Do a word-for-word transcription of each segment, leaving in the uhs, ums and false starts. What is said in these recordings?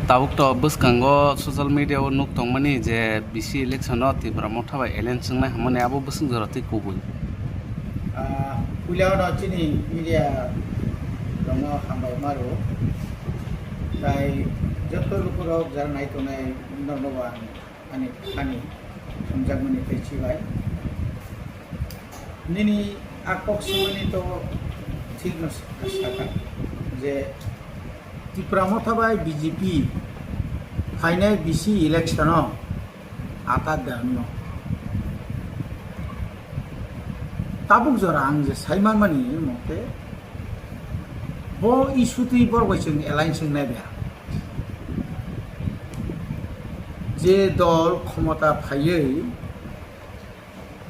Tabuk to bwskango social media o nuk tongmani je B C election o Tipra Motha bai alliance wngnai hwnmani abo bwswk jora twi kubui. Ah, puila o no chini media rokno hambai ma rwo. Tai joto lukurok jara nai tongnai norokno bo ang ani thani hamjakmani tei chibai. Nini a kok swmani to thikno sa-, sakha je Tipra Motha bai B J P phainai B C election o atat da hwnno. Tabuk jora ang je sai manmani mote bo issue twi borok bai chwng alliance wngnai ba. Je dol khomota phaiwi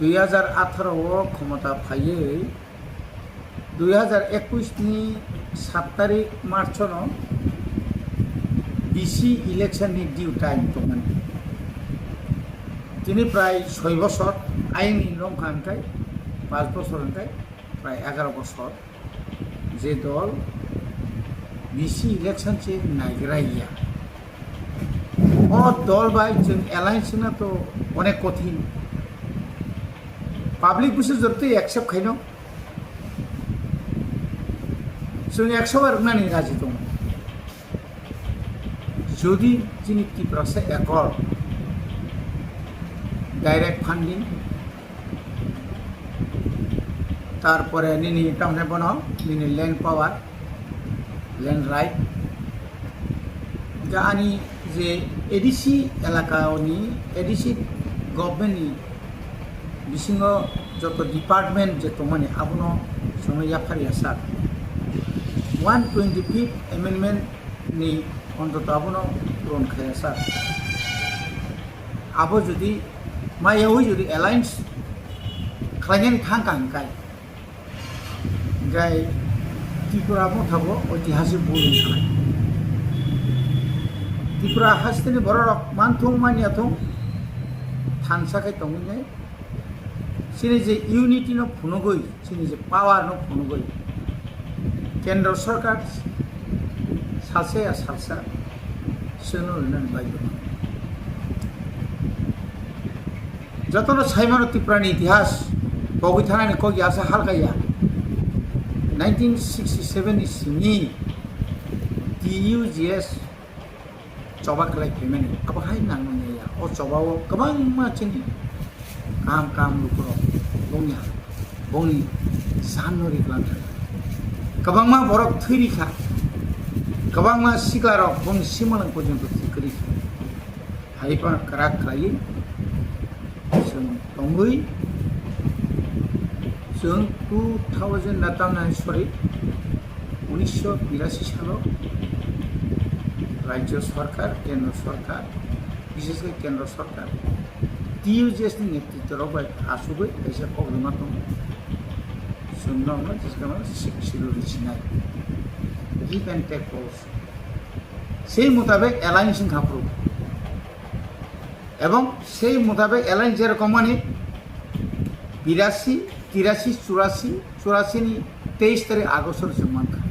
dui hajar atharo o khomota phaiwi dui hajar ekwis ni sat tarik March no B C election ni due time tongmani. Tini prai soi bosor, aini longkha hwnkhe paanch bosor hwnkhe prai egaroh bosor. Je dol B C election se naigra ya, o dol bai chwng alliance na to onek kothin. Public bwswk jortwi accept khaino chwng ekso bar wngnani raji tongo. Jodi chini Tiprasa Accord, direct funding, tarpore nini tamne bono nini land power, land right, ja ani je A D C elaka ni, A D C government ni bisingo joto department je tongmani abono chwngno yaphar ya sak. One twenty fifth amendment ni ontoto abono puron khaya sak. Abo jodi maya oi jodi alliance khlainani thang ka hwnkai, hwnkhe Tripura Motha bo oitihasik bul wngkha. Tripura hasteni bororok manthung manyathung thansa khe tongwi nai. Chini je unity no phunugwi, chini je power no phunugwi, Kendra Sarkar salsa ya salsa chwngno rinani bagwi. Jotono saimano Tripura ni itihas pogwi thanani kok ya sa halka ya. Nineteen sixty seven ni simi T U G S choba khlai phaimani, abo hai nangmani ya. O choba o kwbangma chini kaham kaham lukurok bongya, bongni sanno riklang thang. Kwbangma borok thwi rikha, kwbangma siklarok bongni simalang porjonto thwi kwrwi kha. Hai pa kwrak khlaiwi chwng tongwi, chwng two thousand na tamnai, sorry, unisho birasi salo Rajya Sarkar, Kendra Sarkar, bishesh kore Kendra Sarkar, T U G S ni netritwa rok bai achugwi kaisa kok rwma tongo. Chwng no hwnma jesa khe Sixth Schedule rwchinai, give and take policy. Sei mutabek alliance wngkha phuru. Ebong sei mutabek alliance jerokom mani birasi, tirasi, churasi, churasi ni teis tarik August o chwng mankha.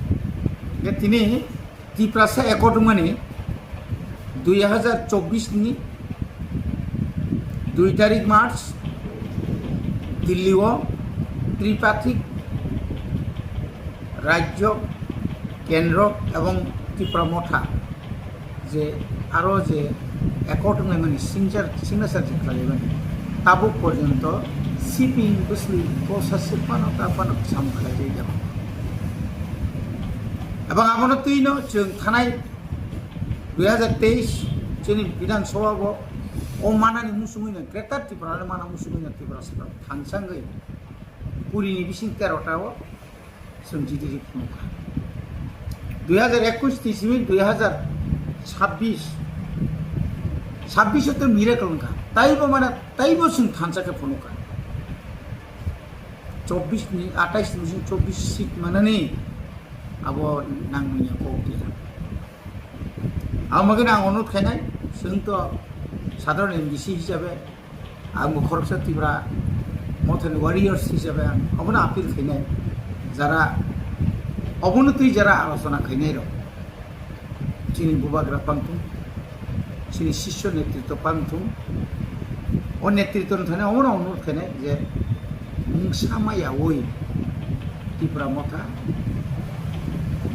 Hingkhe tini Tiprasa Accord wngmani dui hajar chobbish ni dui tarik March Delhi o tripartite Rajyo, Kendro ebong Tipra Motha je aro je accord wnglaimani signature, signature je khlailaimani, tabuk porjonto siping bwsli kosa se phano ta phano samung khlaijak. Ebong abono twino chwng thanai dui hajar teis chini Bidhan Sabha bo o manani musungwi no Greater Tripura ni mana musungwi no Tripura saka thansangwi kuri ni bising tero ta o chwng G D P phunukha. Dui hajar ekwis ni simi dui hajar chabbish, chabbish o to miracle wngkha. Taibo mana, taibo chwng thansa khe phunukha. Chobbish ni, atais ni bising chobbish seat manani abo nangmani kok dia. Abo bagwi ang onurod khainai, chwng to sadharon M D C hisabe, ang bo khoroksa Tipra Mothani warriors hisabe ang obono appeal khainai, jara obono twi jara alochona khainai rok, Chini bubagra pangthung, chini sisyo netritwo pangthung. O netritwno thani omono onurot khainai je mungsa maya oi Tipra Motha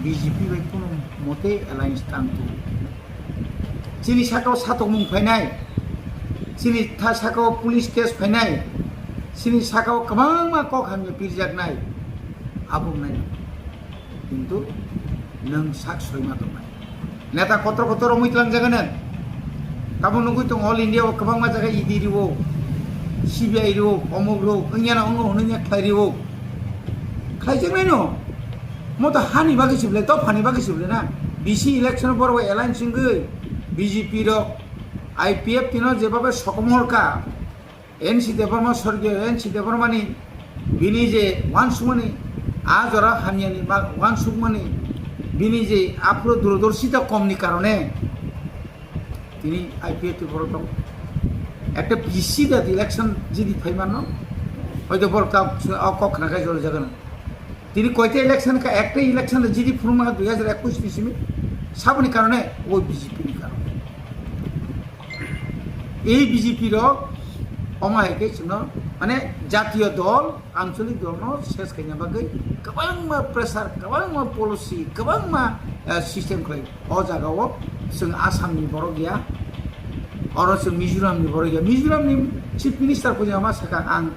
B J P bai kuno mote alliance tangthung. Chini sakao satokmung phainai, chini tha-, sakao police case phainai, chini sakao kwbangma kok hamya pirjaknai, abo wngnai. Kintu nwng sak soima tongnai. Neta kotor kotor romwi tlangjagano. Tamo nugwi tongo All India o kwbangma jaga E D rio, C B I rio, omok rio, wngya na wngo hwnwi ya khlai rio. Khlaijaknai no. Moto hani bagwi se belai, dophani bagwi se belai na. B C election borok alliance wngwi B J P rok I P F T no jebabe sokomor ka. N C Debbarma, sorgiyo N C Debbarmani bini je uansukmani, a jora hamyani ma-, uansukmani, bini je aphuru durdorshita komni karone tini I P F T borok tongo. Ekta B C da election jidi phaimanno, hoito borok ta o kok khna khai jol jagano. Tini koita election ka, ekta election da jidi phunukma dui hajar ekwis ni simi, saboni karone o B J P ni karone. Ei B J P rok omo hai khe chwngno, mane, jatiyo dol, ancholik dolno ses khaina bagwi kwbangma pressure, kwbangma policy, kwbangma, eh, system khlai. O jagao chwng Assamni borok ya, oro chwng Mizoramni borok ya. Mizoramni Chief Minister puja ma sakha ang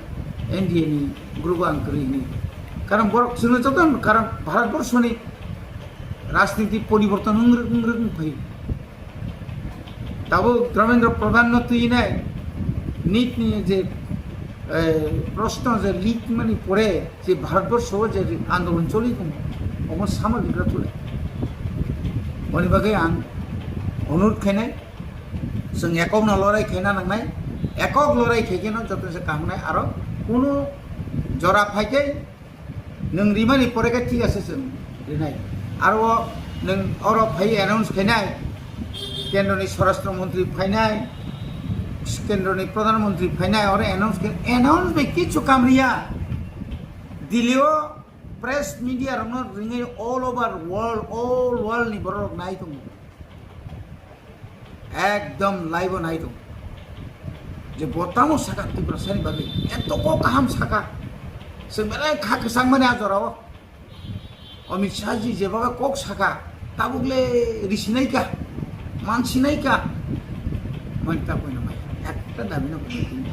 N D A ni grogo ang kwrwi hwnwi. Karon borok chwngno joto, karon Bharatborshoni rajniti poriborton wng rwk, wng rwk wng phai. Tabuk Dharmendra Pradhan no twi nai, nit ni je, eh, proshno je leak mani pore je Bharatborsho je andolon choli tongo, omo sama bigra thule. Boni bagwi ang onurot khainai, chwng ekok no lorai khaina nangnai, ekok lorai khaikhe no joto se kaham nai, aro kunu jora phaikhe nwng rimani pore khe thik ase chwng rinai. Aro o nwng oro phai announce khainai, kendroni swarashtra montri phainai, kendroni pradhan montri phainai, oro announce khe, announce bai kichu kam riya. Delhi o press media rokno ringwi all over world, all world ni borok rok nai tongo. Ekdom live o nai tongo. Je bo tamo saka Tiprasani bagwi, eto kok kaham saka. Chwng belai kha kwchang mani a jora o. Amit Shah ji jeba kok saka, tabuk le risinai ka, mansinai ka. Mani ta koina mai. Ekta dabi no koina tini.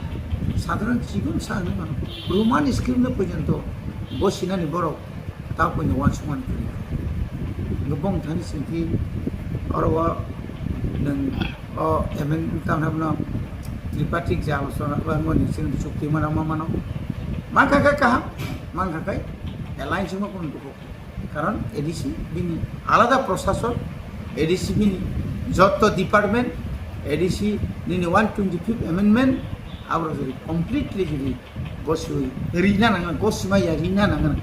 Sadharan jibon sa hinwi mano. Roman script no porjonto bo sinani borok. Ta puini uansukmani kwrwi. Gubung thani singkhe oro o nwng o amendment tamo hwnwi Tripartite je alochona khlaimani chini chukti mano ma mano. Mankha khe kaham, mankha khe alliance wngma kunu dukhu. Karon A D C bini alada proshasok, A D C bini jotto department, A D C nini one twenty fifth amendment, abro jodi completely jodi goswi rina nangna, gosima ya rina nangna.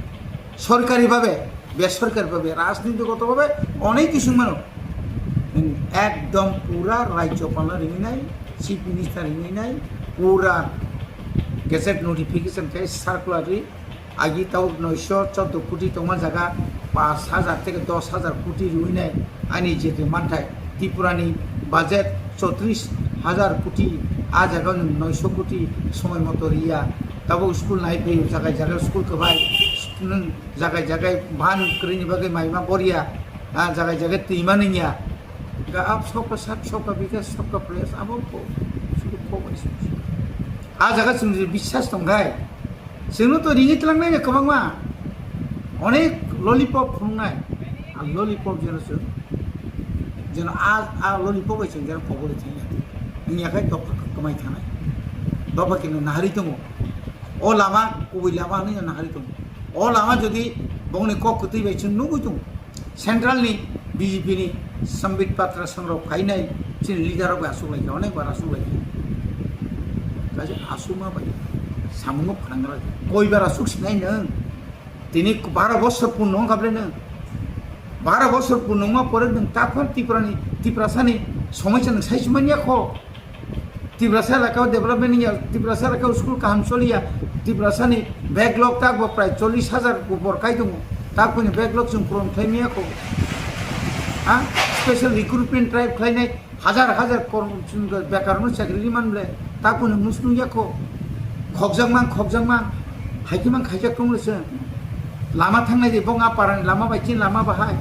Sorkari babe, besorkari babe, rajniti goto babe onek kisu mano. Ekdom pura rajyopal no rinai, chief minister rinai, pura gazette notification khe circular ri, agi tau noisho chordo koti tongma jaga pash hajar theke dos hajar koti riwi nai ani je je manthai. Tripura ni budget chotris hajar koti, a jaga nwng noisho koti somoi moto riya. Tabuk school nai phaio, jagai jagai school kwbai, nwng jagai jagai ban kwrwini bagwi maima boria, a jagai jagai twima nungya. Ga ab sabka sat, sabka bikas, sabka prayas, abo bo sudu bo bai se. A jaga chwng je biswas tongkhai, chwngno to ringwi tlangnai kwbangma, onek lollipop phunuknai. A lollipop jeno chwng, jeno a, a lollipop bai chwng jeno kobol thangya. Wngya khai dopha kwmai thanai. Dopha kino nahari tongo. O lama kubui lama hwnwi nahari tongo. O lama jodi bongni kok kwtwi bai chwng nugwi tongo. Central ni B J P ni Sambit Patra songrok phainai chini leader rok bai aswk laikha, onek bar aswk laikha. Kaisa aswkma bai samungo phanangra. Koi bar aswk sinai nwng? Tini baro bosor purno wngkha ble nwng? Baro bosor purno wngma pore nwng takhor Tripura ni, Tiprasa ni somosya nwng sai sumani ya kho? Tiprasa elakao development wngya, Tiprasa elakao school kaham choliya, Tiprasani backlog takbo prai chollish hajar upor kai tongo, takboni backlog chwng puron khlai maya kho. Ha? Special recruitment drive khlainai, hajar hajar kormo-, bekar no chakri ri man ble, ta kunu musnung yakho. Khokjak mang, khokjak mang, haikhe mang khaijak tong le se. Lama thangnai de bong a parani lama bai chin lama bahai.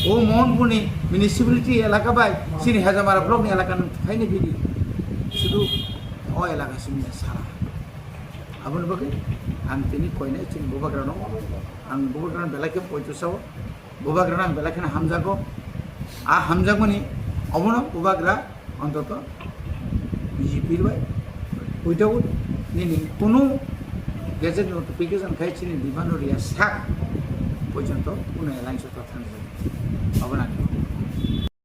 O Mohanpur ni municipality elaka bai, chini Hajamara block ni elaka nung khaini bidi. Sudu o elaka simi sara. Aboni bagwi ang tini koinai chini bubagrano, ang bubagrano belai khe poito sao, bubagrano ang belai kheno hamjago. A hamjakmani obono bubagra ontoto B J P bai without nini kunu gazette notification khai chini demand no riya sak porjonto kunu alliance o ta thang jani. Obono ang